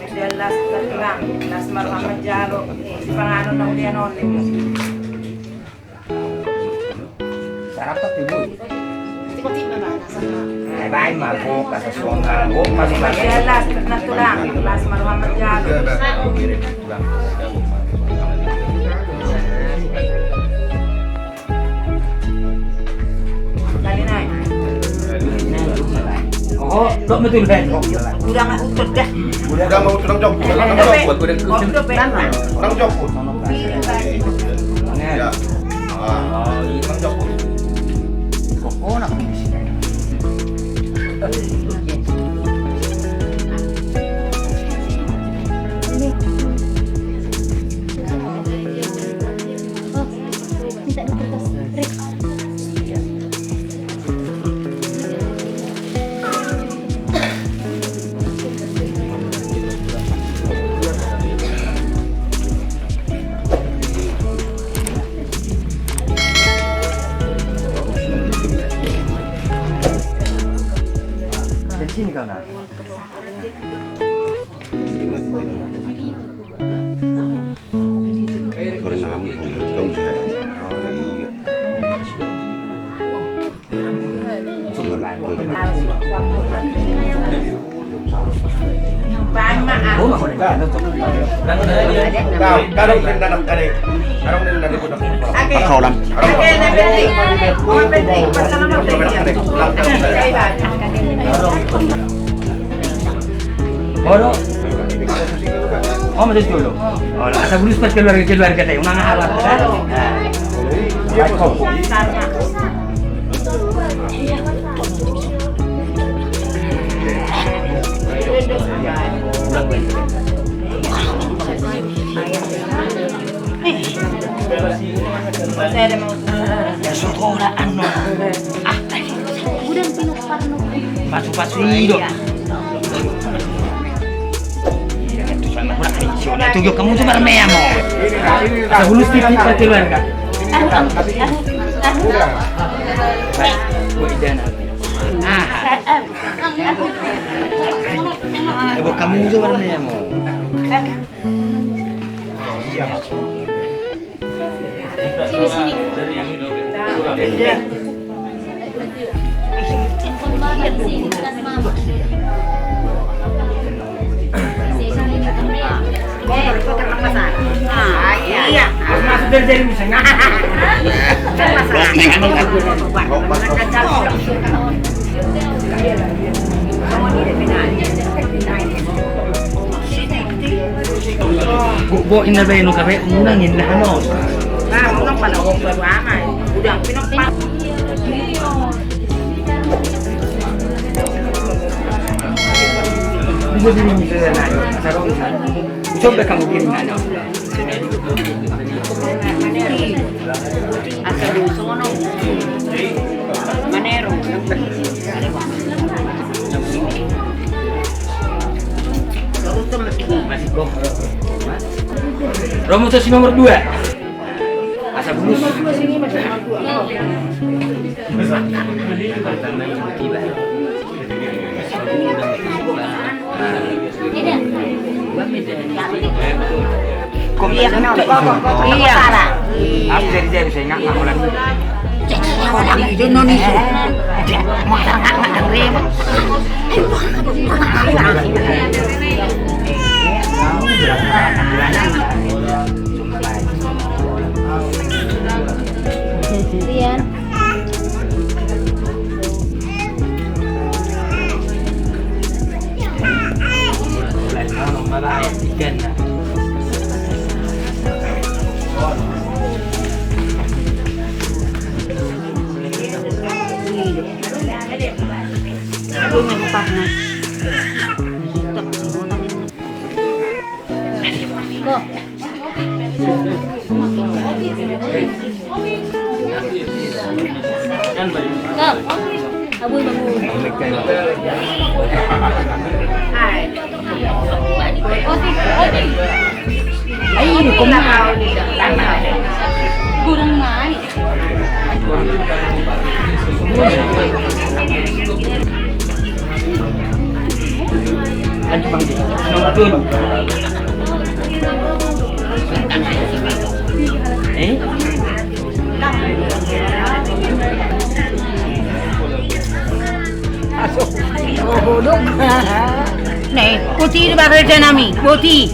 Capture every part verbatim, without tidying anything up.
Dia las, las ma roha manjalo. Panganon na ulian on. Sarapan tu, Bu. Eh, baik, mabuk, kata suang mabuk, masih, masih. Dia las, las tulang, las ma roha manjalo. Oho, dok betul, Ben. Udah nggak utuh dah. Udah nggak utuh, orang jok. Orang jok. Orang jok. Ya. Ah, orang jok. Kok nak di sini? Minta di kertas. Rik. Dari sini kau, nak? Olo. Oh, betul dulu. Olo, asa bulus pas keluarga, keluarga teh, unang halal. Ya, saudara, anu. Ah, udah, pinuk parno. Pasu-pasu i do. Iya, itu sama kurang tradisional. Itu juga kamu tuh bermea mo. Asa bulus titik perkeluarga. Baik, buat ijana. Ah. Eh, buat kamu juga bermea mo. Sini, sini. Gok, gok, inna be, nu kabe, unang inna, anu. Nah, unang pala, gok, baru amai. Udah, pinok, pak. Bisa diri, bisa, nah, asa gok, bisa. Coba kamu kirim, nah, anu. Asa dulu songono. Manero. Romo, tos nomor dua. Asa bulus. Kopi, iya, kopi, kopi, kopi, iya. Aku jadi, jadi saya ngak, ngak ulang. Jadi saya ulang itu Indonesia. Dia mau ngak, ngak, ngak, ngak. Rian. Kurang naik. Lanjut, Bang. Nih, putih ini bakal janami, putih.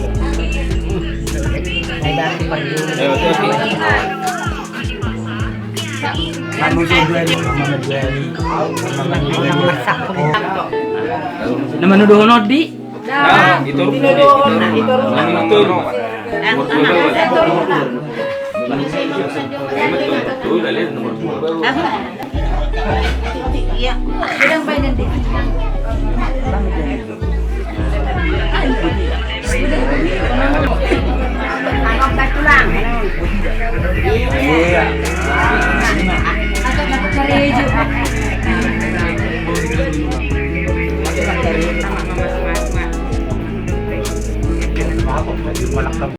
Nama nuduh nodi. Nah, itu rumah. Itu rumah. Iya, sedang main nanti. Iya.